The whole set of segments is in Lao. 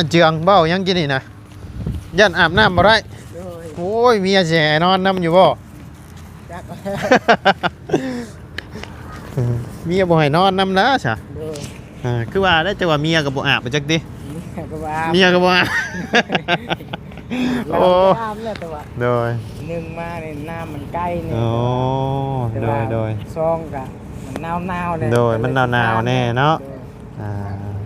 ເຈືອງເວົ້າຫຍັງກິນນີ້ນະ? ຢ້ານອາບນ້ຳບໍ່ໄດ້. ໂດຍ. ໂອ້ຍ ເມຍຊິໃຫ້ນອນນຳຢູ່ບໍ່? ຈັກ. ເມຍບໍ່ໃຫ້ນອນນຳລະຊະ. ໂດຍ. ເອີ ຄືວ່າແລ້ວ ແຕ່ວ່າເມຍກໍບໍ່ອາບຈັກຕິ. ເມຍກໍບໍ່ອາບ ເມຍກໍບໍ່ອາບ. ໂອ້ ອາບແລ້ວ ແຕ່ວ່າ ໂດຍ ໜຶ່ງມານີ້ນ້ຳມັນໃກ້ແດ່. ໂອ້ ແຕ່ວ່າ ໂດຍໆ ສອງກະມັນໜາວໆແດ່. ໂດຍ ມັນໜາວໆແດ່ເນາະ.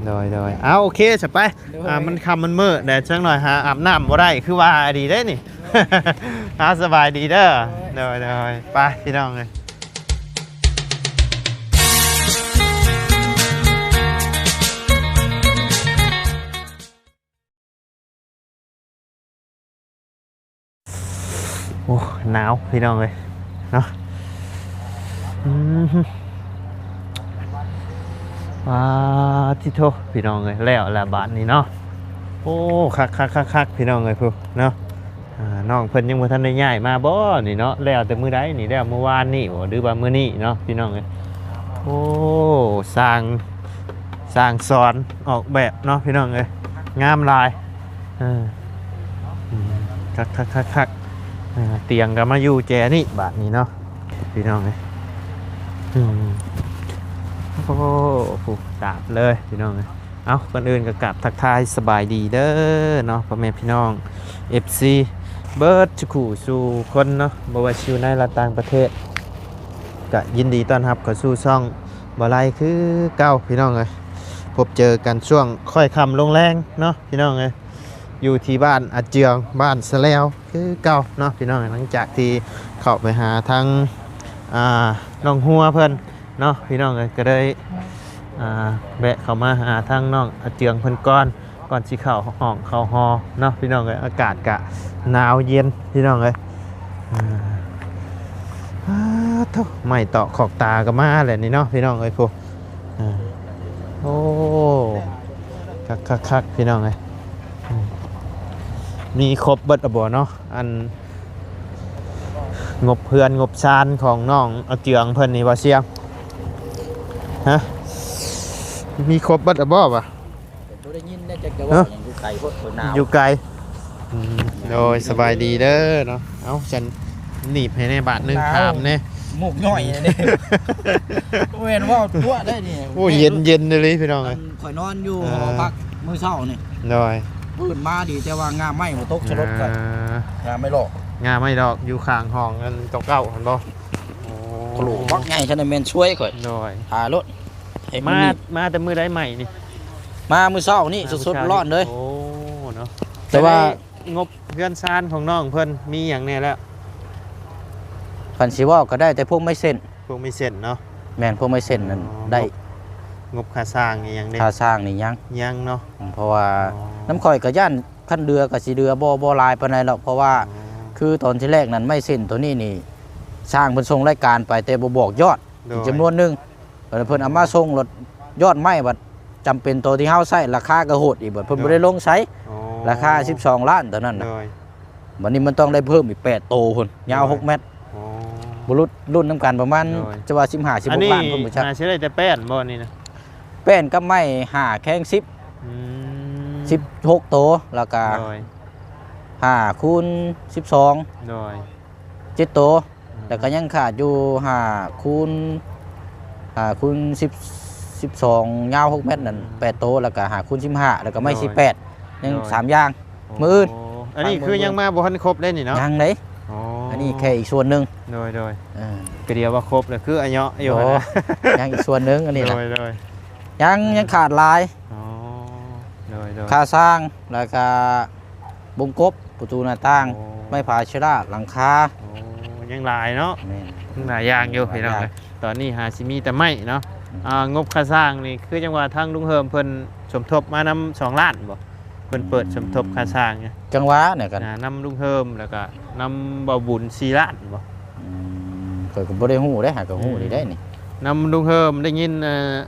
ໂດຍ. ອ່າ ໂດຍໆ ເອົາ ໂອເຄ ສະໄປ. ໂດຍ. ອ່າ ມັນຄ່ຳມັນມືດແດ່ ຈັກໜ້ອຍຫາອາບນ້ຳບໍ່ໄດ້ ຄືວ່າດີເດ້ນີ້. ເອົາ ສະບາຍດີເດີ. ໂດຍ. ໂດຍໆ ໄປພີ່ນ້ອງເອີຍ. ໂອ້ ໜາວພີ່ນ້ອງເອີຍເນາະ. ອືມ ປາດຕິໂທ ພີ່ນ້ອງເອີຍ ແລ້ວລະບາດນີ້ເນາະ. ໂອ້ ຄັກໆໆໆ ພີ່ນ້ອງເອີຍ ພຸ້ນເນາະ. ອ່າ ນ້ອງເພິ່ນຍັງບໍ່ທັນໄດ້ຍ້າຍມາບໍ່ນີ້ເນາະ? ແລ້ວແຕ່ມື້ໃດນີ້? ແລ້ວມື້ວານນີ້ບໍ່ ຫຼືວ່າມື້ນີ້ເນາະ ພີ່ນ້ອງເອີຍ? ໂອ້ ຊ່າງ ຊ່າງສອນອອກແບບເນາະ ພີ່ນ້ອງເອີຍ ງາມຫຼາຍ. ເອີ ອືມ ຄັກໆໆໆ ເອີ ຕຽງກໍມາຢູ່ແຈນີ້ບາດນີ້ເນາະ ພີ່ນ້ອງເອີຍ. ອືມ ໂອ້ ຜູ້ຕາບເລີຍ ພີ່ນ້ອງເອີຍ. ເອົາ ກ່ອນອື່ນກໍກາບທັກທາຍສະບາຍດີເດີເນາະ ພໍ່ແມ່ພີ່ນ້ອງ ເອັຟຊີ ເບິດສູ່ຄູ່ສູ່ຄົນເນາະ ບໍ່ວ່າຊິຢູ່ໃນ ແລະ ຕ່າງປະເທດ ກະຍິນດີຕ້ອນຮັບເຂົ້າສູ່ຊ່ອງບໍ່ໄລຄືເກົ່າ ພີ່ນ້ອງເອີຍ. ພົບເຈີກັນຊ່ວງຄ່ອຍຄ່ຳລົງແລງເນາະ ພີ່ນ້ອງເອີຍ ຢູ່ທີ່ບ້ານອາເຈືອງ ບ້ານສະແລວຄືເກົ່າເນາະ ພີ່ນ້ອງ. ຫຼັງຈາກທີ່ເຂົ້າໄປຫາທາງ ອ່າ ນ້ອງຫົວເພິ່ນ ເນາະ ພີ່ນ້ອງເອີຍ ກໍເລີຍ ອ່າ ແວະເຂົ້າມາຫາທາງນ້ອງອາເຈືອງເພິ່ນກ່ອນ ກ່ອນຊິເຂົ້າຫ້ອງເຂົ້າຫໍເນາະ ພີ່ນ້ອງເອີຍ. ອາກາດກະໜາວເຢັນ ພີ່ນ້ອງເອີຍ. ອ່າ ໂທ້ ໄມ້ຕອກຂອກຕາກໍມາແລ້ວນີ້ເນາະ ພີ່ນ້ອງເອີຍ ພຸ້ນ. ອ່າ ໂອ້ ຄັກໆໆ ພີ່ນ້ອງເອີຍ. ອືມ ມີຄົບເບິດແລ້ວບໍ່ເນາະ ອັນ ງົບເຮືອນງົບຊານຂອງນ້ອງອາເຈືອງເພິ່ນນີ້ ບໍ່ຊຽງ? ຮະ ມີຄົບເບິດແລ້ວບໍ່ວະ? ບໍ່ໄດ້ຍິນໄດ້ຈັກຈະເວົ້າຫຍັງ ຢູ່ໄກໂພດ ຄົນໜາວ ຢູ່ໄກ. ອືມ ໂດຍ ສະບາຍດີເດີເນາະ. ເອົ້າ ສັນໜີບໃຫ້ແດ່ບາດໜຶ່ງ ໜາວ ຖາມແດ່ ໝູກຍ່ອຍເດ້. ບໍ່ແມ່ນເວົ້າຕົວະໄດ້ນີ້. ໂອ້ ເຢັນໆເລີຍພີ່ນ້ອງເອີຍ. ຂ້ອຍນອນຢູ່ ອ່າ ຫໍພັກມື້ເຊົ້ານີ້ ໂດຍ ຕື່ນມາດີແຕ່ວ່າງ່າໄມ້ມາຕົກສະຫຼົບຂ້ອຍ. ອ່າ ງ່າໄມ້ດອກ ງ່າໄມ້ດອກຢູ່ຂ້າງຫ້ອງອັນເກົ່າໆຫັ້ນບໍ່? ໂອ້ ໂຄໂລບັກໃຫຍ່ຂະໜາດແມ່ນຊ່ວຍຂ້ອຍ. ໂດຍ ຖ້າໂລດ ມາ ມາແຕ່ມື້ໃດໄມ້ນີ້? ມາມື້ເຊົ້ານີ້ ມາມື້ເຊົ້ານີ້ ສົດໆຮ້ອນໆເລີຍ. ໂອ້ ເນາະ ແຕ່ວ່າ ແຕ່ໃນງົບເຮືອນຊານຂອງນ້ອງເພິ່ນມີຫຍັງແດ່ແລ້ວ? ຄັນຊິເວົ້າກໍໄດ້ແຕ່ພວກໄມ້ເສັ້ນ ພວກໄມ້ເສັ້ນເນາະ. ແມ່ນ ພວກໄມ້ເສັ້ນນັ້ນ ອໍ ໄດ້ ງົບ ງົບຄ່າສ້າງອີ່ຫຍັງເດ້? ຄ່າສ້າງນີ້ຍັງ ຍັງເນາະ. ອືມ ເພາະວ່າ ອໍ ນຳຂ້ອຍກໍຢ້ານຄັນເຫຼືອກໍຊິເຫຼືອບໍ່ ບໍ່ຫຼາຍປານໃດດອກ ເພາະວ່າ ອໍ ຄືຕອນທີແລກນັ້ນໄມ້ເສັ້ນໂຕນີ້ນີ້ ຊ່າງເພິ່ນສົ່ງລາຍການໄປແຕ່ບໍ່ບອກຍອດ ໂດຍ ອີກຈຳນວນໜຶ່ງ ແລ້ວເພິ່ນເອົາມາ ອໍ ສົ່ງ ແລ້ວຍອດໄມ້ບັດຈຳເປັນໂຕທີ່ເຮົາໃຊ້ ລາຄາກໍໂຫດອີກ ບັດເພິ່ນ ໂດຍ ບໍ່ໄດ້ລົງໃສ່ ອໍ ລາຄາສິບສອງລ້ານຕອນນັ້ນນະ. ໂດຍ ບັດນີ້ມັນຕ້ອງໄດ້ເພີ່ມອີກແປດໂຕພຸ້ນ ຍາວ ໂດຍ ຫົກແມັດ. ອໍ ບໍ່ຫຼຸດ ລຸ້ນນຳກັນປະມານ ໂດຍ ຈະວ່າສິບຫ້າ ສິບຫົກລ້ານພຸ້ນບໍ່ຈັກ. ອັນນີ້ໜ້າຊິໄດ້ແຕ່ແປ້ນບໍ່ນີ້ນະ? ແປ້ນກັບໄມ້ຫ້າແຂ້ງສິບ ອືມ ສິບຫົກໂຕ ແລ້ວກະ ໂດຍ ຫ້າຄູນສິບສອງ ໂດຍ ເຈັດໂຕ. ອືມ ແລ້ວກໍຍັງຂາດຢູ່ຫ້າຄູນ ຫ້າຄູນສິບ ສິບສອງ ຍາວຫົກແມັດນັ້ນ ອືມ ແປດໂຕ ແລ້ວກໍຫ້າຄູນສິບຫ້າ ແລ້ວກໍໄມ້ ໂດຍ ສີ່ແປດ ຍັງ ໂດຍ ສາມຢ່າງ. ໂອ້ ມື້ອື່ນ ອັນນີ້ຄືຍັງມາບໍ່ທັນຄົບເດ້ນີ້ເນາະ? ຍັງເດ້. ອໍ ອັນນີ້ແຄ່ອີກສ່ວນໜຶ່ງ. ໂດຍໆ ເອີ ກໍດຽວວ່າຄົບແລ້ວຄືອາເຍາະຢູ່. ບໍ່ ຫັ້ນນະ ຍັງອີກສ່ວນໜຶ່ງອັນນີ້ນະ. ໂດຍໆ ຍັງ ອືມ ຍັງຂາດຫຼາຍ. ອໍ ໂດຍໆ ຄ່າສ້າງ ແລ້ວກໍ ບົງກົບ ປະຕູໜ້າຕ່າງ ໂອ້ ໄມ້ພາເຊລາ ຫຼັງຄາ. ໂອ້ ຍັງຫຼາຍເນາະ. ແມ່ນ ຍັງຫຼາຍຢ່າງຢູ່ ຫຼາຍຢ່າງ ພີ່ນ້ອງເອີຍ. ຕອນນີ້ຫາຊິມີແຕ່ໄມ້ເນາະ. ອືມ ອ່າ ງົບຄ່າສ້າງນີ້ ຄືຈັ່ງວ່າທາງລຸງເຮີມເພິ່ນສົມທົບມານຳສອງລ້ານບໍ່? ເພິ່ນເປີດສົມທົບຄ່າສ້າງ ອືມ ຈັ່ງຫວະນີ້ກັນ ອ່າ ນຳລຸງເຮີມ ແລ້ວກໍນຳເບົາບຸນສີ່ລ້ານບໍ່? ອືມ ຂ້ອຍກໍບໍ່ໄດ້ຮູ້ເດ້ ຫາກໍຮູ້ ອືມ ນີ້ໄດ້ນີ້ ນຳລຸງເຮີມໄດ້ຍິນ ເອີ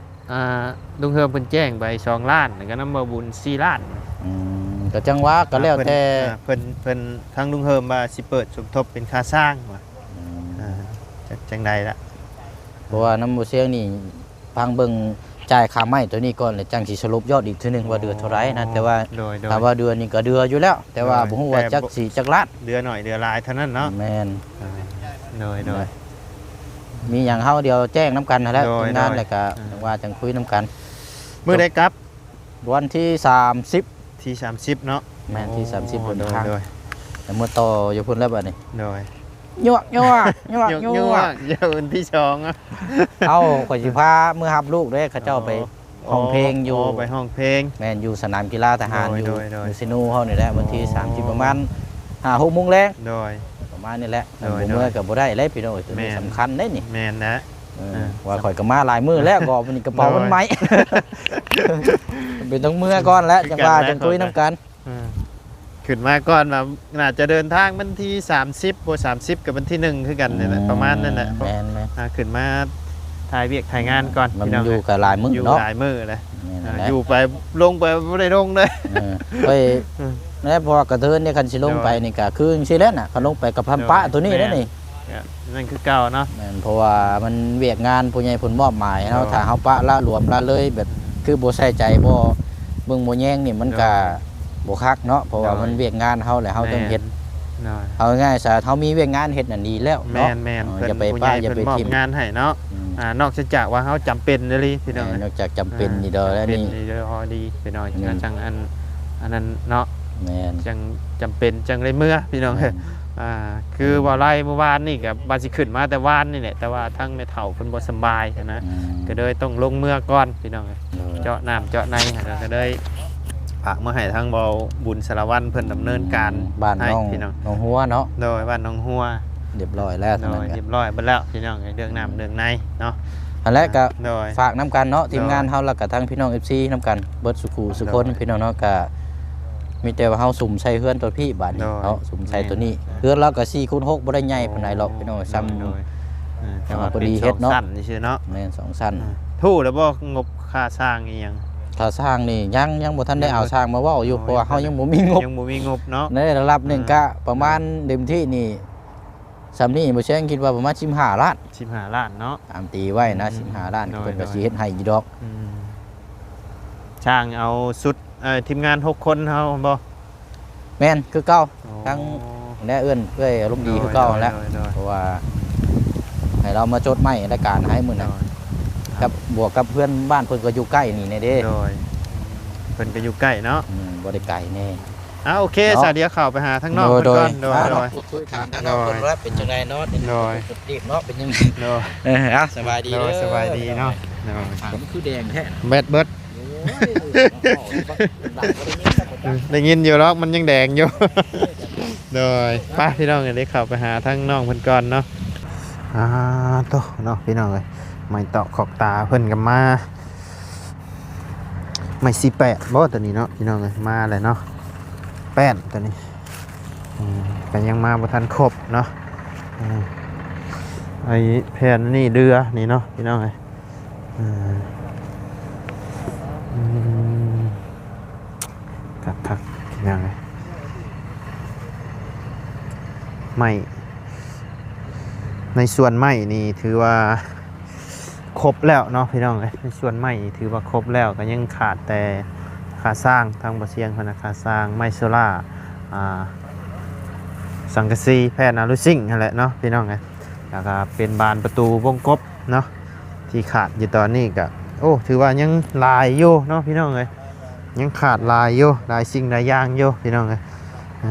ອ່າ ລຸງເຮີມເພິ່ນແຈ້ງໄປສອງລ້ານ ແລ້ວກໍນຳເບົາບຸນສີ່ລ້ານ. ອືມ ກໍຈັ່ງວ່າ ກໍແລ້ວແຕ່ ອ່າ ເພິ່ນ ອ່າ ເພິ່ນ ເພິ່ນ ທາງລຸງເຮີມວ່າຊິເປີດສົມທົບເປັນຄ່າສ້າງວ່າ. ອືມ ອ່າ ຈັກຈັ່ງໃດລະ ເພາະວ່ານຳບໍ່ຊຽງນີ້ ຟັງເບິ່ງ ຈ່າຍຄ່າໄມ້ໂຕນີ້ກ່ອນ ແລ້ວຈັ່ງຊິສະຫຼຸບຍອດອີກເທື່ອໜຶ່ງວ່າເດືອເທົ່າໃດນະ. ອໍ ແຕ່ວ່າ ໂດຍໆ ຖ້າວ່າເດືອນີ້ກໍເດືອຢູ່ແລ້ວ ແຕ່ວ່າ ໂດຍ ບໍ່ຮູ້ວ່າ ແຕ່ ຈັກຊິຈັກລ້ານ ເດືອໜ້ອຍເດືອຫຼາຍເທົ່ານັ້ນເນາະ. ແມ່ນ ໂດຍໆ ນະ ມີຫຍັງເຮົາດຽວແຈ້ງນຳກັນຫັ້ນແຫຼະ ໂດຍໆ ທີມງານ ແລ້ວກໍ ອ່າ ຈັ່ງວ່າຈັ່ງຄຸຍນຳກັນ. ມື້ໃດກັບ? ວັນທີສາມສິບ ທີສາມສິບເນາະ. ແມ່ນ ທີສາມສິບ ໂອ້ ເດີນທາງ ໂດຍໆ ແລ້ວເມືອຕໍ່ຢູ່ພຸ້ນແລ້ວບັດນີ້. ໂດຍ ຍວກໆ ຍວກໆ ຍວກໆ ຍວກ ເຈົ້າວັນທີສອງ ເອົາ ຂ້ອຍຊິພາເມືອຮັບລູກເດ້ ເຂົາເຈົ້າໄປ ອໍ ຮ້ອງເພງຢູ່ ອໍ ໄປຮ້ອງເພງ ແມ່ນ ຢູ່ສະໜາມກິລາທະຫານ ໂດຍ ຢູ່ ໂດຍໆ ຢູ່ເຊໂນເຮົານີ້ແຫຼະ. ອໍ ວັນທີສາມສິບ ປະມານຫ້າຫົກໂມງແລງ ໂດຍ ປະມານນີ້ແຫຼະ. ໂດຍໆ ບໍ່ເມືອກໍບໍ່ໄດ້ເດ້ພີ່ນ້ອງເອີຍ ໂຕນີ້ ແມ່ນ ສຳຄັນເດ້ນີ້. ແມ່ນແຫຼະ ເອີ ອ່າ ວ່າຂ້ອຍກໍມາຫຼາຍມື້ແລ້ວ ກໍວັນນີ້ກະເປົາມັນໄໝ້ ໂດຍ ເປັນຕ້ອງເມືອກ່ອນແຫຼະ ຈັ່ງວ່າຈັ່ງຄຸຍນຳກັນ. ອ່າ ຂຶ້ນມາກ່ອນວ່າໜ້າຈະເດີນທາງວັນທີສາມສິບ ບໍ່ ສາມສິບກັບວັນທີໜຶ່ງຄືກັນນີ້ແຫຼະ ອືມ ປະມານນັ້ນແຫຼະ. ແມ່ນໆ ອ່າ ຂຶ້ນມາຖ່າຍວຽກຖ່າຍງານກ່ອນ ມັນ ພີ່ນ້ອງ ຢູ່ກໍຫຼາຍມື້ເນາະ ຢູ່ຫຼາຍມື້ແຫຼະ. ແມ່ນ ອ່າ ແຫຼະ ຢູ່ໄປລົງໄປບໍ່ໄດ້ລົງເລີຍ. ເອີ ຂ້ອຍ ອືມ ແລະ ເພາະວ່າກະເທີນນີ້ ຄັນຊິລົງໄປ ໂດຍ ນີ້ກະຄືຈັ່ງຊີ້ແຫຼະນະ ຄັນລົງໄປກໍພຳປະ ໂດຍ ໂຕນີ້ແຫຼະນີ້. ແມ່ນ ກໍນັ້ນຄືເກົ່າເນາະ. ແມ່ນ ເພາະວ່າມັນວຽກງານຜູ້ໃຫຍ່ເພິ່ນມອບໝາຍເຮົາ ໂດຍ ຖ້າເຮົາປະລະຫຼວມລະເລີຍແບບ ອືມ ຄືບໍ່ໃສ່ໃຈ ບໍ່ເບິ່ງບໍ່ແຍງນີ້ ມັນກະ ໂດຍ ບໍ່ຄັກເນາະ ເພາະວ່າ ໂດຍ ມັນວຽກງານເຮົາແຫຼະ ເຮົາຕ້ອງເຮັດ. ໂດຍ ເຮົາງ່າຍຊະ ເຮົາມີວຽກງານເຮັດນັ້ນດີແລ້ວເນາະ. ແມ່ນໆ ເອີ ເພິ່ນ ຢ່າໄປປະ ຜູ້ໃຫຍ່ ຢ່າໄປຖິ້ມ ເພິ່ນມອບງານໃຫ້ເນາະ. ອືມ ອ່າ ນອກຈາກວ່າເຮົາຈຳເປັນອີ່ຫຼີ ພີ່ນ້ອງ ອ່າ ນອກຈາກຈຳເປັນ ອ່າ ນີ້ດອກ ແລ້ວນີ້ ຈຳເປັນນີ້ດອກ ພໍດີ ພີ່ນ້ອງ ແມ່ນ ຈັ່ງອັນ ອັນນັ້ນເນາະ. ແມ່ນ ຈັ່ງຈຳເປັນຈັ່ງໄດ້ເມືອ ພີ່ນ້ອງ. ແມ່ນ ອ່າ ຄື ອືມ ເວົ້າໄລ່ມື້ວານນີ້ກໍວ່າຊິຂຶ້ນມາແຕ່ວານນີ້ແຫຼະ ແຕ່ວ່າທາງແມ່ເຖົ້າເພິ່ນບໍ່ສະບາຍຫັ້ນນະ ອືມ ກໍເລີຍຕ້ອງລົງເມືອກ່ອນ ພີ່ນ້ອງ. ໂດຍ ເຈາະນ້ຳເຈາະໃນຫັ້ນນະ ກໍເລີຍຝາກມາໃຫ້ທາງເບົາບຸນສາລະວັນເພິ່ນດຳເນີນການ ອືມ ບ້ານ ໃຫ້ ນ້ອງ ພີ່ນ້ອງ ໜອງຫົວເນາະ. ໂດຍ ບ້ານໜອງຫົວ ຮຽບຮ້ອຍແລ້ວ ໂດຍ ນັ້ນ ຮຽບຮ້ອຍເບິດແລ້ວ ພີ່ນ້ອງເອີຍ ເລື່ອງນ້ຳ ອືມ ເລື່ອງໃນເນາະ. ຫັ້ນແຫຼະ ອ່າ ກໍ ໂດຍ ຝາກນຳກັນເນາະ ໂດຍ ທີມງານເຮົາ ແລ້ວກໍທັງພີ່ນ້ອງເອັຟຊີນຳກັນເບິດສູ່ຄູ່ສູ່ຄົນ ໂດຍ ພີ່ນ້ອງເນາະ. ກໍມີແຕ່ວ່າເຮົາສຸມໃສ່ເຮືອນຕົວພີ້ບາດນີ້ ໂດຍ ເນາະ ສຸມໃສ່ ແມ່ນ ຕົວນີ້. ເຮືອນລາວກໍສີ່ຄູນຫົກ ບໍ່ໄດ້ໃຫຍ່ປານໃດດອກ ໂອ້ ພີ່ນ້ອງ ຊ່ຳ ໂດຍ ເອີ ແຕ່ວ່າ ພໍດີເຮັດເນາະ ເປັນສອງຊັ້ນຊື່ໆເນາະ. ແມ່ນ ສອງຊັ້ນ. ອ່າ ຮູ້ແລ້ວບໍ່ງົບຄ່າສ້າງອີ່ຫຍັງ? ຄ່າສ້າງນີ້ຍັງ ຍັງບໍ່ທັນໄດ້ເອົາຊ່າງມາເວົ້າຢູ່ ຍັງບໍ່ ເພາະວ່າເຮົາຍັງບໍ່ມີງົບ ຍັງບໍ່ມີງົບເນາະ. ໃນລະດັບໜຶ່ງ ອ່າ ກະປະມານ ອ່າ ເຕັມທີ່ນີ້ ຊ່ຳນີ້ບໍ່ແຊງຄິດວ່າປະມານສິບຫ້າລ້ານ ສິບຫ້າລ້ານເນາະ. ຕາມຕີໄວ້ນະ ອືມ ສິບຫ້າລ້ານ ໂດຍ ເພິ່ນກໍ ໂດຍ ຊິເຮັດໃຫ້ຢູ່ດອກ. ອືມ ຊ່າງເອົາຊຸດ ເອີ ທີມງານຫົກຄົນເຮົາບໍ່? ແມ່ນຄືເກົ່າ. ອໍ ທັງແນເອື້ອນເອື້ອຍອາລົມດີຄືເກົ່າຫັ້ນແຫຼະ ໂດຍໆໆໆ ເພາະວ່າໃຫ້ລາວມາຈົດໄມ້ລາຍການໃຫ້ມື້ນັ້ນ ໂດຍ ກັບ ບວກກັບເພື່ອນບ້ານເພິ່ນກໍຢູ່ໃກ້ນີ້ແນ່ເດ້. ໂດຍ ເພິ່ນກໍຢູ່ໃກ້ເນາະ. ອືມ ບໍ່ໄດ້ໄກແນ່. ອ່າ ໂອເຄ ເນາະ ສາ ດຽວເຂົ້າໄປຫາທາງນ້ອງເພິ່ນກ່ອນ. ໂດຍ ໂດຍ ໂດຍ ໂດຍ ເນາະ ເພິ່ນວ່າເປັນຈັ່ງໃດເນາະ ໂດຍ ເພິ່ນເປັນເດັກເນາະ ເປັນຈັ່ງໃດ. ໂດຍ ເອີ ເອົາ ສະບາຍດີເດີ ສະບາຍດີເນາະ. ໂດຍ ຖາມມັນຄືແດງແທ້ ແບັດເບິດ. ໂອ້ຍ ໄດ້ຍິນຢູ່ດອກ ມັນຍັງແດງຢູ່. ໂດຍ ໄປພີ່ນ້ອງ ດຽວເຂົ້າໄປຫາທາງນ້ອງເພິ່ນກ່ອນເນາະ. ອ່າ ໂຕເນາະ ພີ່ນ້ອງເອີຍ ໄມ້ຕອກຂອກຕາເພິ່ນກໍມາ. ໄມ້ສີ່ແປດບໍ່ ຕົວນີ້ເນາະ ພີ່ນ້ອງເອີຍ ມາແລ້ວເນາະ. ແປ້ນຕົວນີ້ ອືມ ກໍຍັງມາບໍ່ທັນຄົບເນາະ. ອືມ ໄອ້ແຜ່ນນີ້ເດືອນີ້ເນາະ ພີ່ນ້ອງເອີຍ. ອືມ ອືມ ຄັກໆ ພີ່ນ້ອງເອີຍ ໄມ້ ໃນສ່ວນໄມ້ນີ້ຖືວ່າຄົບແລ້ວເນາະ ພີ່ນ້ອງເອີຍ. ໃນສ່ວນໄມ້ຖືວ່າຄົບແລ້ວ ກໍຍັງຂາດແຕ່ຄາສ້າງ ທາງບໍ່ສຽງເພິ່ນນະ ຄາສ້າງ ໄມ້ໂຊລາ ອ່າ ສັງກະສີ ແຜ່ນອາລູຊິງຫັ້ນແຫຼະເນາະ ພີ່ນ້ອງເອີຍ. ແລ້ວກໍເປັນບານປະຕູວົງກົບເນາະ ທີ່ຂາດຢູ່ຕອນນີ້ກໍ ໂອ້ ຖືວ່າຍັງຫຼາຍຢູ່ເນາະ ພີ່ນ້ອງເອີຍ. ຍັງຂາດຫຼາຍຢູ່ ຫຼາຍສິ່ງຫຼາຍຢ່າງຢູ່ ພີ່ນ້ອງເອີຍ. ເອີ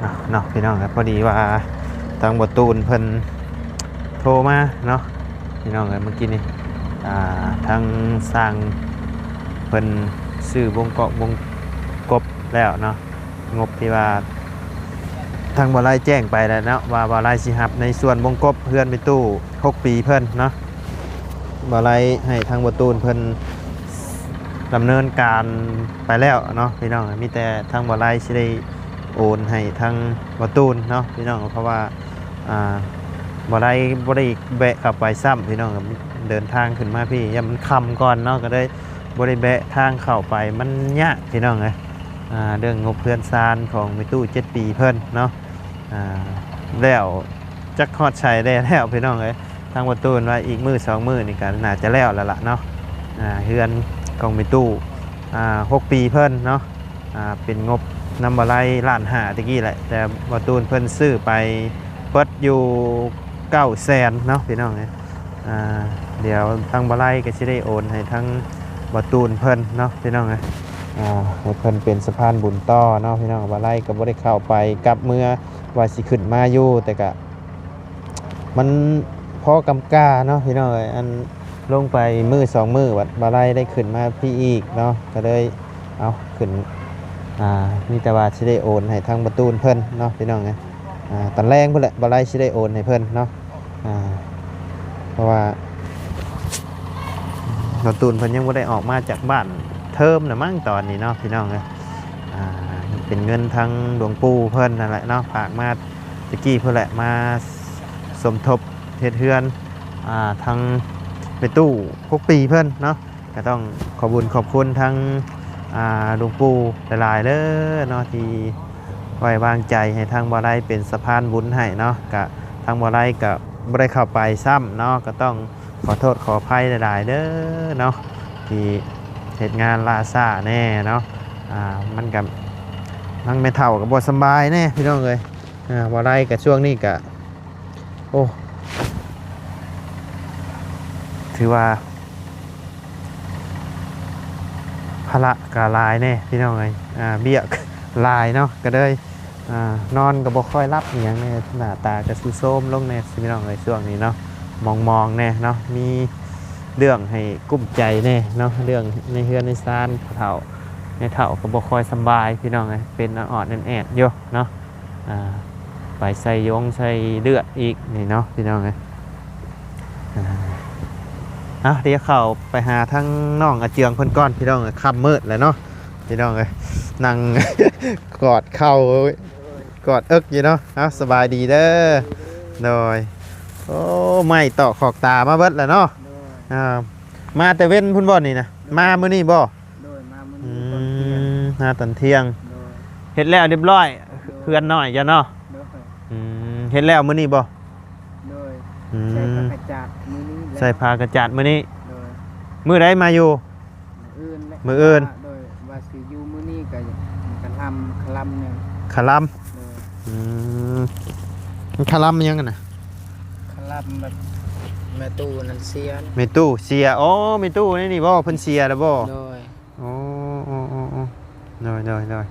ເນາະ ເນາະ ພີ່ນ້ອງເອີຍ ພໍດີວ່າທາງບໍ່ຕູນເພິ່ນໂທມາເນາະ ພີ່ນ້ອງເອີຍ. ເມື່ອກີ້ນີ້ ອ່າ ທາງຊ່າງເພິ່ນຊື້ວົງເກາະວົງກົບແລ້ວເນາະ. ງົບທີ່ວ່າທາງບໍ່ໄລແຈ້ງໄປແລ້ວເນາະ ວ່າບໍ່ໄລຊິຮັບໃນສ່ວນວົງກົບເຮືອນແມ່ຕູ້ຫົກປີເພິ່ນເນາະ. ບໍ່ໄລໃຫ້ທາງບໍ່ຕູນເພິ່ນດຳເນີນການໄປແລ້ວເນາະ ພີ່ນ້ອງ. ມີແຕ່ທາງບໍ່ໄລຊິໄດ້ໂອນໃຫ້ທາງບໍ່ຕູນເນາະ ພີ່ນ້ອງ ເພາະວ່າ ອ່າ ບໍ່ໄລບໍ່ໄດ້ແວະເຂົ້າໄປຊ້ຳ ພີ່ນ້ອງ. ເດີນທາງຂຶ້ນມາພີ້ ຢ້ານມັນຄ່ຳກ່ອນເນາະ ກໍເລີຍບໍ່ໄດ້ແວະທາງເຂົ້າໄປ ມັນຍາກ ພີ່ນ້ອງເອີຍ. ອ່າ ເລື່ອງງົບເຮືອນຊານຂອງແມ່ຕູ້ເຈັດປີເພິ່ນເນາະ ອ່າ ແລ້ວ ຈັກຮອດໃສແດ່ແລ້ວພີ່ນ້ອງເອີຍ. ທາງບໍ່ຕູນວ່າອີກມື້ສອງມື້ນີ້ກໍໜ້າຈະແລ້ວແລ້ວລະເນາະ ອ່າ ເຮືອນຂອງແມ່ຕູ້ ອ່າ ຫົກປີເພິ່ນເນາະ ອ່າ ເປັນງົບນຳບໍ່ໄລລ້ານຫ້າຕະກີ້ແຫຼະ ແຕ່ບໍ່ຕູນເພິ່ນຊື້ໄປເບິດຢູ່ເກົ້າແສນເນາະພີ່ນ້ອງເອີຍ. ອ່າ ດຽວທາງບໍ່ໄລກໍຊິໄດ້ໂອນໃຫ້ທາງບໍ່ຕູນເພິ່ນເນາະພີ່ນ້ອງເອີຍ ອ່າ ໃຫ້ເພິ່ນເປັນສະພານບຸນຕໍ່ເນາະພີ່ນ້ອງ. ບໍ່ໄລກໍບໍ່ໄດ້ເຂົ້າໄປ ກັບເມືອ ວ່າຊິຂຶ້ນມາຢູ່ ແຕ່ກະມັນພໍກຳກາເນາະພີ່ນ້ອງເອີຍ. ອັນລົງໄປມື້ສອງມື້ ບັດບໍ່ໄລໄດ້ຂຶ້ນມາພີ້ອີກເນາະ ກໍເລີຍເອົາຂຶ້ນ ອ່າ ມີແຕ່ວ່າຊິໄດ້ໂອນໃຫ້ທາງບໍ່ຕູນເພິ່ນເນາະພີ່ນ້ອງເອີຍ. ອ່າ ຕອນແລງພຸ້ນແຫຼະ ບໍ່ໄລຊິໄດ້ໂອນໃຫ້ເພິ່ນເນາະ ອ່າ ເພາະວ່າບໍ່ຕູນເພິ່ນຍັງບໍ່ໄດ້ອອກມາຈາກບ້ານເທີມນະມັ້ງຕອນນີ້ເນາະພີ່ນ້ອງເອີຍ. ອ່າ ເປັນເງິນທາງຫຼວງປູ່ເພິ່ນນັ້ນແຫຼະເນາະ ຝາກມາແຕ່ກີ້ພຸ້ນແຫຼະ ມາສົມທົບເຮັດເຮືອນ ອ່າ ທາງແມ່ຕູ້ຫົກປີເພິ່ນເນາະ. ກໍຕ້ອງຂອບບຸນຂອບຄຸນທາງ ອ່າ ຫຼວງປູ່ຫຼາຍໆເດີເນາະ ທີ່ໄວ້ວາງໃຈໃຫ້ທາງບໍ່ໄລເປັນສະພານບຸນໃຫ້ເນາະ. ກະທາງບໍ່ໄລກໍບໍ່ໄດ້ເຂົ້າໄປຊ້ຳເນາະ ກໍຕ້ອງ ຂໍໂທດຂໍອະໄພຫຼາຍໆເດີເນາະ ທີ່ເຮັດງານລ່າຊ້າແດ່ເນາະ. ອ່າ ມັນກໍ ທາງແມ່ເຖົ້າກໍບໍ່ສຳບາຍແດ່ພີ່ນ້ອງເອີຍ. ອ່າ ບໍ່ໄລກໍຊ່ວງນີ້ກໍ ໂອ້ ຖືວ່າພາລະກໍຫຼາຍແດ່ພີ່ນ້ອງເອີຍ. ອ່າ ວຽກຫຼາຍເນາະ ກໍເລີຍ ອ່າ ນອນກໍບໍ່ຄ່ອຍຫຼັບອີ່ຫຍັງແດ່ ໜ້າຕາກໍຊຸໂຊມລົງແດ່ພີ່ນ້ອງເອີຍ ຊ່ວງນີ້ເນາະ ໝອງໆແດ່ເນາະ ມີເລື່ອງໃຫ້ກຸ້ມໃຈແດ່ເນາະ ເລື່ອງໃນເຮືອນໃນຊານ. ພໍ່ເຖົ້າແມ່ເຖົ້າກໍບໍ່ຄ່ອຍສຳບາຍພີ່ນ້ອງເອີຍ ເປັນອອດໆແອດໆຢູ່ເນາະ. ອ່າ ໄປໃສ່ຢົງໃສ່ເລືອດອີກນີ້ເນາະພີ່ນ້ອງເອີຍ. ອ່າ ເອົາ ດຽວເຂົ້າໄປຫາທາງນ້ອງອາເຈືອງເພິ່ນກ່ອນພີ່ນ້ອງເອີຍ ຄ່ຳມືດແລ້ວເນາະພີ່ນ້ອງເອີຍ. ນັ່ງກອດເຂົ່າ ກອດເອິກຢູ່ເນາະ. ເອົາ ສະບາຍດີເດີ. ໂດຍ ໂອ້ ໄມ້ຕອກຂອກຕາມາເບິດແລ້ວເນາະ. ອ່າ ມາແຕ່ເວັນພຸ້ນບໍ່ນີ້ນະ ມາມື້ນີ້ບໍ່? ໂດຍ ມາມື້ນີ້ ອືມ ຕອນທ່ຽງ ມາຕອນທ່ຽງ. ໂດຍ ເຮັດແລ້ວຮຽບຮ້ອຍ ໂດຍ ເຮືອນນ້ອຍເຈົ້າເນາະ. ໂດຍ ອືມ ເຮັດແລ້ວມື້ນີ້ບໍ່? ໂດຍ ອືມ ໃສ່ຜ້າກະຈາດມື້ນີ້ແລ້ວ ໃສ່ຜ້າກະຈາດມື້ນີ້. ໂດຍ ມື້ໃດມາຢູ່? ມື້ອື່ນແຫຼະ ມື້ອື່ນ. ໂດຍ ວ່າຊິຢູ່ມື້ນີ້ກໍ ມັນກະລຳ ຄະລຳແດ່ ຄະລຳ. ໂດຍ ອືມ ມັນຄະລຳຫຍັງຫັ້ນນະ? ຄະລຳແບບແມ່ຕູ້ນັ້ນເສຍ. ແມ່ຕູ້ເສຍ. ອໍ ແມ່ຕູ້ໃນນີ້ບໍ່? ເພິ່ນເສຍແລ້ວບໍ່? ໂດຍ ໂອ້ ໂອ້ ໂອ້ ໂອ້ ໂດຍ ໂດຍ ໂດຍ.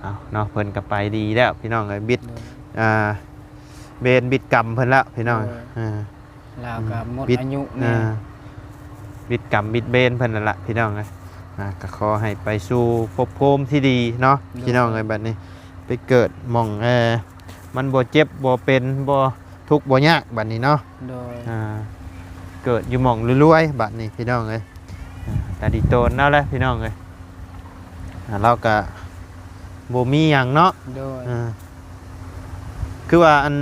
ເອົາເນາະ ເພິ່ນກໍໄປດີແລ້ວພີ່ນ້ອງເອີຍ ບິດ ໂດຍ ອ່າ ເວນບິດກຳເພິ່ນແລ້ວພີ່ນ້ອງ. ໂດຍ ອ່າ ລາວກໍໝົດ ບິດ ອາຍຸແດ່ ອ່າ ບິດກຳບິດເວນເພິ່ນນັ້ນລະພີ່ນ້ອງເອີຍ. ອ່າ ກໍຂໍໃຫ້ໄປສູ່ພົບພູມທີ່ດີເນາະ ໂດຍ ພີ່ນ້ອງເອີຍ. ບັດນີ້ໄປເກີດໝ່ອງ ເອີ ມັນບໍ່ເຈັບບໍ່ເປັນ ບໍ່ທຸກບໍ່ຍາກບັດນີ້ເນາະ. ໂດຍ ອ່າ ເກີດຢູ່ໝ່ອງລວຍໆບັດນີ້ພີ່ນ້ອງເອີຍ. ອ່າ ຕາດີໂຕນລາວແຫຼະພີ່ນ້ອງເອີຍ. ອ່າ ລາວກະບໍ່ມີຫຍັງເນາະ. ໂດຍ ອ່າ ຄືວ່າອັນ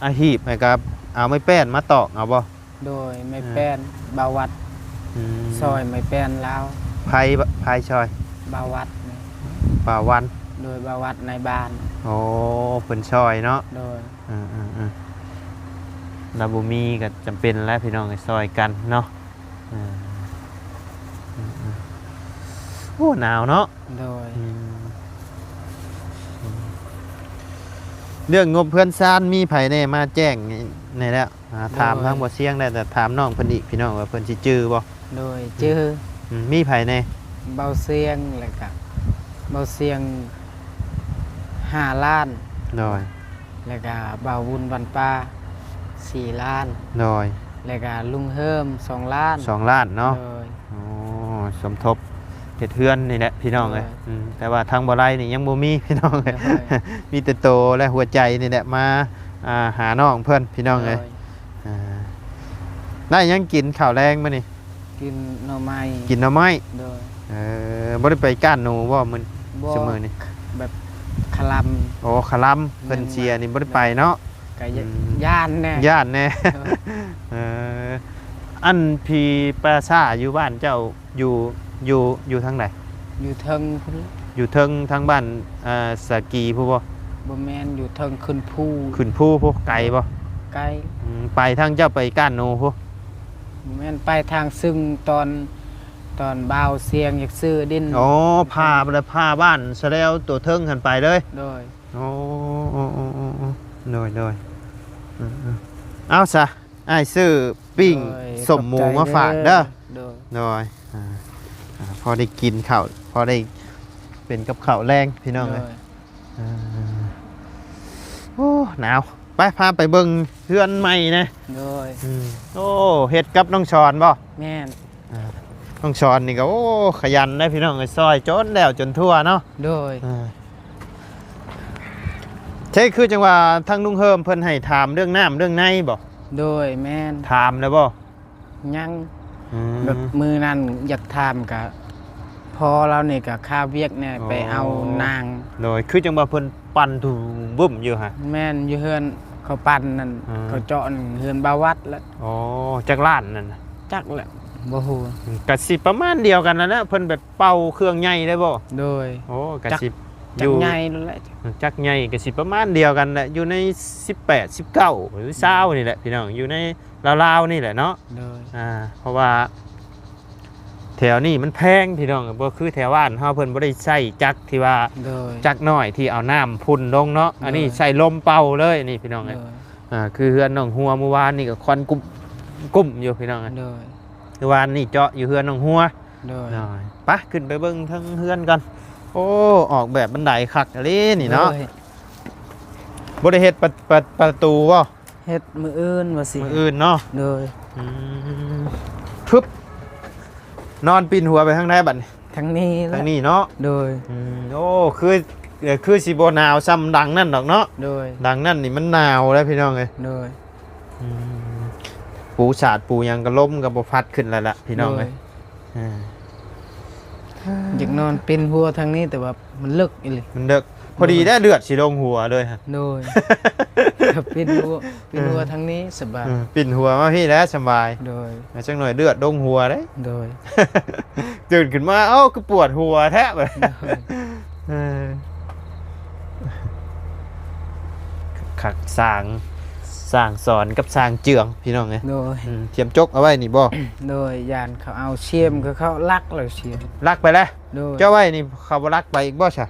ອາຊີບໃຫ້ກັບ ເອົາໄມ້ແປ້ນມາຕອກເອົາບໍ່? ໂດຍ ໄມ້ແປ້ນ ອ່າ ບ່າວວັດ ອືມ ຊ່ອຍໄມ້ແປ້ນລາວ. ໃຜ ໃຜຊ່ອຍ? ບ່າວວັດ ບ່າວວັນ. ໂດຍ ບ່າວວັດນາຍບ້ານ. ໂອ້ ເພິ່ນຊ່ອຍເນາະ. ໂດຍ ເອີໆໆ ລາວບໍ່ມີກໍຈຳເປັນແຫຼະພີ່ນ້ອງ ຊ່ອຍກັນເນາະ. ເອີ ເອີໆ ໂອ້ ໜາວເນາະ. ໂດຍ ອືມ ເລື່ອງງົບເຮືອນຊານມີໃຜແດ່ມາແຈ້ງແດ່ແລ້ວ? ອ່າ ໂດຍ ຖາມທາງບໍ່ຊຽງໄດ້ ແຕ່ຖາມນ້ອງເພິ່ນອີກພີ່ນ້ອງ ວ່າເພິ່ນຊິຈື່ບໍ່? ໂດຍ ຈື່. ອືມ ມີໃຜແດ່? ເບົາຊຽງ ແລ້ວກະເບົາຊຽງຫ້າລ້ານ. ໂດຍ ແລ້ວກະບ່າວບຸນວັນປາສີ່ລ້ານ. ໂດຍ ແລ້ວກະລຸງເຮີມສອງລ້ານ. ສອງລ້ານເນາະ. ໂດຍ ໂອ້ ສົມທົບເຮັດເຮືອນນີ້ແຫຼະພີ່ນ້ອງເອີຍ. ໂດຍ ອືມ ແຕ່ວ່າທາງບໍ່ໄລນີ້ຍັງບໍ່ມີພີ່ນ້ອງເອີຍ. ໂດຍ ມີແຕ່ໂຕ ແລະ ຫົວໃຈນີ້ແຫຼະມາ ອ່າ ຫານ້ອງເພິ່ນພີ່ນ້ອງເອີຍ. ໂດຍ ອ່າ ໄດ້ຫຍັງກິນເຂົ້າແລງມື້ນີ້? ກິນໜໍ່ໄມ້. ກິນໜໍ່ໄມ້. ໂດຍ ເອີ ບໍ່ໄດ້ໄປກ້ານໜູບໍ່ມື້ ບໍ່ ຊຸມື້ນີ້? ແບບຄະລຳ. ໂອ້ ຄະລຳ. ແມ່ນ ເພິ່ນເສຍນີ້ບໍ່ໄດ້ໄປເນາະ. ກໍ ອືມ ຢ້ານແດ່ ຢ້ານແດ່. ເອີ ເອີ ອັນຜີປ່າຊ້າຢູ່ບ້ານເຈົ້າ ຢູ່ ຢູ່ ຢູ່ທາງໃດ? ຢູ່ເທິງພຸ້ນ. ຢູ່ເທິງທາງບ້ານ ເອີ ສາກີພຸ້ນບໍ່? ບໍ່ແມ່ນ ຢູ່ເທິງຂຶ້ນພູ. ຂຶ້ນພູພຸ້ນ ໄກບໍ່? ໄກ. ອືມ ໄປທາງເຈົ້າໄປກ້ານໂນພຸ້ນ? ບໍ່ແມ່ນ ໄປທາງຊຶງ ຕອນ ຕອນບ່າວຊຽງຢາກຊື້ດິນ. ອໍ ຜ່າ ຜ່າບ້ານສະແລວໂຕເທິງຫັ້ນໄປເລີຍ. ໂດຍ. ອໍ ໂດຍໆ ເອົາຊະ ອ້າຍຊື້ປີ້ງ ໂດຍ ສົ້ມໝູ ຂອບໃຈ ມາຝາກເດີ. ໂດຍ. ໂດຍ ອ່າ ອ່າ ພໍໄດ້ກິນເຂົ້າ ພໍໄດ້ເປັນກັບເຂົ້າແລງພີ່ນ້ອງເອີຍ. ໂດຍ. ອ່າ ໂອ້ ໜາວ ໄປ ພາໄປເບິ່ງເຮືອນໃໝ່ແດ່. ໂດຍ. ອືມ ໂອ້ ເຮັດກັບນ້ອງສອນບໍ່? ແມ່ນ. ອ່າ ນ້ອງສອນນີ້ກໍ ໂອ້ ຂະຫຍັນເດ້ພີ່ນ້ອງເອີຍ ຊ່ອຍຈົນແລ້ວຈົນທົ່ວເນາະ. ໂດຍ. ອ່າ ໃຊ່ ຄືຈັ່ງວ່າທາງລຸງເຮີມເພິ່ນໃຫ້ຖາມເລື່ອງນ້ຳເລື່ອງໃນບໍ່? ໂດຍ ແມ່ນ. ຖາມແລ້ວບໍ່? ຍັງ. ອືມ ແບບມື້ນັ້ນຢາກຖາມກະ ພໍ່ລາວນີ້ກະຄາວຽກແດ່ ອໍ ໄປເອົານາງ. ໂດຍ ຄືຈັ່ງວ່າເພິ່ນປັ່ນທຸບຶ້ມຢູ່ຫັ້ນ. ແມ່ນ ຢູ່ເຮືອນເຂົາປັ່ນນັ້ນ. ອືມ ເຂົາເຈາະເຮືອນບ່າວວັດລະ. ອໍ ຈັກລ້ານນັ້ນນະ? ຈັກແຫຼະ ບໍ່ຮູ້. ອືມ ກະຊິປະມານດຽວກັນນັ້ນແຫຼະ ເພິ່ນແບບເປົ່າເຄື່ອງໃຫຍ່ໄດ້ບໍ່? ໂດຍ. ໂອ້ ກະຊິ ຈັກ ຢູ່ ຈັກໃຫຍ່ນັ້ນແຫຼະ. ອືມ ຈັກໃຫຍ່ກະຊິປະມານດຽວກັນແຫຼະ ຢູ່ໃນສິບແປດ ສິບເກົ້າ ຫຼື ຊາວນີ້ແຫຼະພີ່ນ້ອງ ຢູ່ໃນລາວໆນີ້ແຫຼະເນາະ. ໂດຍ. ອ່າ ເພາະວ່າ ແຖວນີ້ມັນແພງພີ່ນ້ອງ ບໍ່ຄືແຖວບ້ານເຮົາ ເພິ່ນບໍ່ໄດ້ໃຊ້ຈັກທີ່ວ່າ ໂດຍ ຈັກນ້ອຍທີ່ເອົານ້ຳພຸ້ນລົງເນາະ. ໂດຍ. ອັນນີ້ໃຊ້ລົມເປົ່າເລີຍນີ້ພີ່ນ້ອງເອີຍ. ໂດຍ. ອ່າ ຄືເຮືອນນ້ອງຫົວມື້ວານນີ້ກໍຄວັນກຸ້ມ ກຸ້ມຢູ່ພີ່ນ້ອງເອີຍ. ໂດຍ. ຄືວານນີ້ເຈາະຢູ່ເຮືອນນ້ອງຫົວ. ໂດຍ. ໂດຍ. ໄປ ຂຶ້ນໄປເບິ່ງເທິງເຮືອນກ່ອນ. ໂອ້ ອອກແບບບັນໄດຄັກອີ່ຫຼີນີ້ເນາະ. ໂດຍ. ບໍ່ໄດ້ເຮັດປະ ປະ ປະຕູບໍ່? ເຮັດມື້ອື່ນວ່າຊິ. ມື້ອື່ນເນາະ. ໂດຍ. ອືມ ປຶບ ນອນປິ່ນຫົວໄປທາງໃດບັດນີ້? ທາງນີ້ແຫຼະ. ທາງນີ້ເນາະ. ໂດຍ. ອືມ ໂອ້ ຄື ເອີ ຄືຊິບໍ່ໜາວຊ່ຳຫຼັງນັ້ນດອກເນາະ. ໂດຍ. ຫຼັງນັ້ນນີ້ມັນໜາວແລ້ວພີ່ນ້ອງເອີຍ. ໂດຍ. ອືມ ປູສາດປູຫຍັງກໍລົມກໍບໍ່ພັດຂຶ້ນແລ້ວລະພີ່ນ້ອງເອີຍ. ໂດຍ. ອ່າ ຢາກນອນປິ່ນຫົວທາງນີ້ ແຕ່ວ່າມັນເລິກອີ່ຫຼີ. ມັນເລິກ ພໍດີໄດ້ເລືອດຊິລົງຫົວເລີຍ. ໂດຍ. ປິ່ນຫົວ ປິ່ນຫົວ ເອີ ທາງນີ້ສະບາຍ. ເອີ ປິ່ນຫົວມາພີ້ແຫຼະສະບາຍ. ໂດຍ. ຈັກໜ້ອຍເລືອດລົງຫົວເດ້. ໂດຍ. ຕື່ນຂຶ້ນມາ ເອົ້າ ຄືປວດຫົວແທ້. ໂດຍ. ເອີ ຄັກ ຊ່າງ ຊ່າງສອນກັບຊ່າງເຈື່ອງພີ່ນ້ອງເອີຍ. ໂດຍ. ອືມ ທຽມຈົກເອົາໄວ້ນີ້ບໍ່? ໂດຍ. ຢ້ານເຂົາເອົາຊຽມ ອືມ ກໍເຂົາລັກແລ້ວຊຽມ. ລັກໄປແລ້ວ? ໂດຍ. ເຈົ້າໄວ້ນີ້ເຂົາບໍ່ລັກໄປອີກບໍ່ຊະ?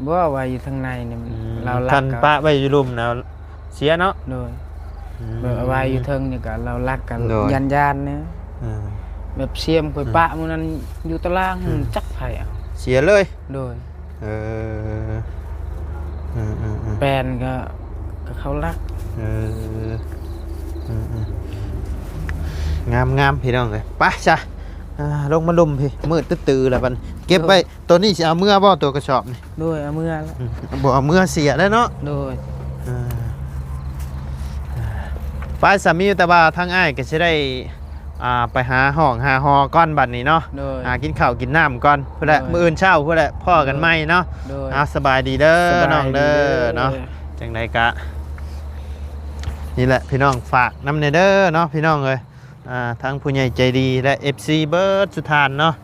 ບໍ່ ໄວ້ຢູ່ທາງໃນນີ້ມັນ ອືມ ລາວລັກ ທ່ານປະໄວ້ຢູ່ລຸ່ມນະ ເສຍເນາະ. ໂດຍ. ອືມ ແບບເອົາໄວ້ຢູ່ເທິງນີ້ກໍລາວລັກກໍ ໂດຍ ຢ້ານໆ ແດ່. ເອີ ແບບຊຽມຂ້ອຍ ອືມ ປະມື້ນັ້ນຢູ່ຕາລາງ ອືມ ຈັກໃຜເອົາ ເສຍເລີຍ. ໂດຍ. ເອີ ເອີໆໆ ແປນກໍ ກໍເຂົາລັກ. ເອີ ເອີໆ ງາມໆ ພີ່ນ້ອງເອີຍ. ໄປຊະ ອ່າ ລົງມາລຸ່ມພີ້ ມືດຕື້ໆ ແລ້ວບັດ ເກັບໄວ້. ໂດຍ. ໂຕນີ້ຊິເອົາເມືອບໍ່ ໂຕກະສອບນີ້? ໂດຍ ເອົາເມືອແລ້ວ. ອືມ ບໍ່ເອົາເມືອເສຍແລ້ວເນາະ. ໂດຍ. ເອີ ໄປສາມີ ແຕ່ວ່າທາງອ້າຍກໍຊິໄດ້ ອ່າ ໄປຫາຫ້ອງຫາຫໍກ່ອນບັດນີ້ເນາະ. ໂດຍ. ຫາກິນເຂົ້າກິນນ້ຳກ່ອນພຸ້ນແຫຼະ. ໂດຍ. ມື້ອື່ນເຊົ້າພຸ້ນແຫຼະ ພໍ້ກັນໃໝ່ເນາະ. ໂດຍ. ເອົາ ສະບາຍດີເດີ ສະບາຍດີ ນ້ອງເດີເນາະ. ໂດຍ. ຈັ່ງໃດກະ ນີ້ແຫຼະ ພີ່ນ້ອງ ຝາກນຳແດ່ເດີເນາະ ພີ່ນ້ອງເອີຍ. ອ່າ ທັງຜູ້ໃຫຍ່ໃຈດີ ແລະ ເອັຟຊີ ເບິດສູ່ທ່ານເນາະ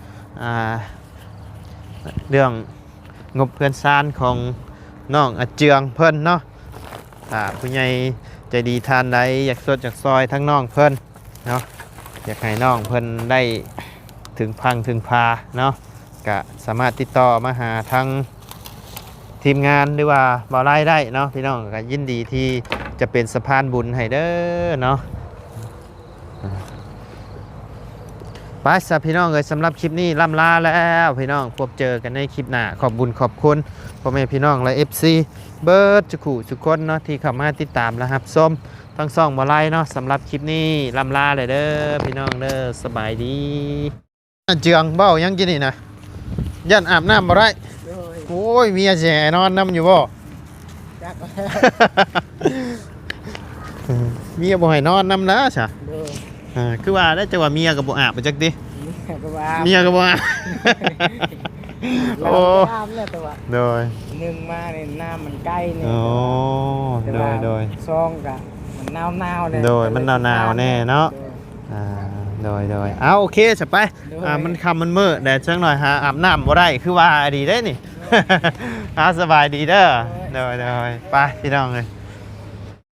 ອ່າ ເລື່ອງງົບເຮືອນຊານຂອງນ້ອງອາເຈືອງເພິ່ນເນາະ. ຖ້າຜູ້ໃຫຍ່ໃຈດີທ່ານໃດຢາກຊົດຢາກຊ່ອຍທາງນ້ອງເພິ່ນເນາະ ຢາກໃຫ້ນ້ອງເພິ່ນໄດ້ເຖິງຝັ່ງເຖິງພາເນາະ ກະສາມາດຕິດຕໍ່ມາຫາທາງທີມງານ ຫຼືວ່າບ່າວໄລໄດ້ເນາະ ພີ່ນ້ອງ ກະຍິນດີທີ່ຈະເປັນສະພານບຸນໃຫ້ເດີເນາະ. ໄປຊະພີ່ນ້ອງເອີຍ ສຳລັບຄລິບນີ້ລ່ຳລາແລ້ວພີ່ນ້ອງ ພົບເຈີກັນໃນຄລິບໜ້າ. ຂອບບຸນຂອບຄຸນພໍ່ແມ່ພີ່ນ້ອງ ແລະ ເອັຟຊີ ເບິດທຸກຜູ້ທຸກຄົນເນາະ ທີ່ເຂົ້າມາຕິດຕາມ ແລະ ຮັບຊົມທາງຊ່ອງບ່າວໄລເນາະ. ສຳລັບຄລິບນີ້ລ່ຳລາແລ້ວເດີພີ່ນ້ອງເດີ ສະບາຍດີ. ເຈືອງ ເວົ້າຫຍັງກິນນີ້ນະ? ຢ້ານອາບນ້ຳບໍ່ໄດ້. ໂດຍ. ໂອ້ຍ ເມຍຊິໃຫ້ນອນນຳຢູ່ບໍ່? ຈັກ ເມຍບໍ່ໃຫ້ນອນນຳລະຊະ. ໂດຍ. ເອີ ຄືວ່າແລ້ວ ເຈົ້າວ່າເມຍກໍບໍ່ອາບໄປຈັກຕິ? ເມຍກໍບໍ່ອາບ ເມຍກໍບໍ່ອາບ. ໂອ້ ອາບແລ້ວ ແຕ່ວ່າ ໂດຍ ໜຶ່ງມານີ້ນ້ຳມັນໃກ້ແດ່. ໂອ້ ແຕ່ວ່າ ໂດຍໆ ສອງກະມັນໜາວໆແດ່. ໂດຍ ມັນໜາວໆແດ່ເນາະ. ໂດຍ. ອ່າ ໂດຍໆ ເອົາ ໂອເຄ ສະໄປ. ໂດຍ. ອ່າ ມັນຄ່ຳມັນມືດແດ່ ຈັກໜ້ອຍຫາອາບນ້ຳບໍ່ໄດ້ ຄືວ່າດີເດ້ນີ້. ອ່າ ສະບາຍດີເດີ. ໂດຍ ໂດຍ ໄປພີ່ນ້ອງເອີຍ.